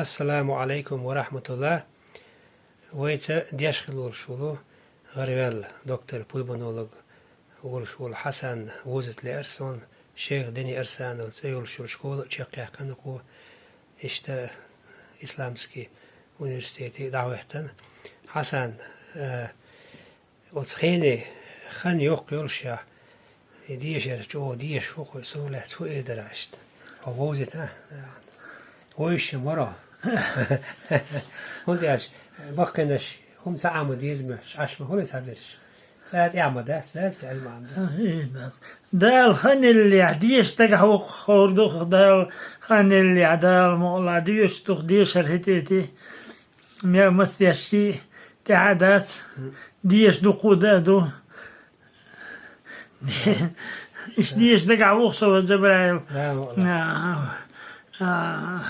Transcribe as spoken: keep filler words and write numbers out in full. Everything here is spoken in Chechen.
Ассаламу Ӏалайкум ва рахьматуллахӀ. Вайца деш хила волуш волу гӀараваьлла доктор, пульмонолог волуш волу Хьасан вовзийта лаьара суна, шайх Дени Арсанов цӀе йолуш йолу школа а чекхъяьккхина кхо, иштта исламский университете дӀахӀоьттина. Хьасан, э, оцу хене хан йоккха йолушехь, и дешар чӀогӀа дешаш ву хьо, цунах лаьцна хӀун эр дара иштта? Хьо вовзийта, а? Вовзийта ма ро. ХӀунда аьлча баккхийнаш хӀума ца Ӏама деза моьттуш Ӏаш ма хуьлу цхьаберш. Цкъа тӀехь ма дац, дац, Ӏилма Ӏамда. Дала хан еллехь, деша дагахь воккхур ду-кх, Дала хан еллехь, Дала мукъалахь, доьшуш ду-кх дешар хӀетте. Мел маца дешчи, тӀаьхьа дац, деша дукха а ду. Иштта деша дагахь ву-кх со, Джабраил. Да, мукъалахь. А, а.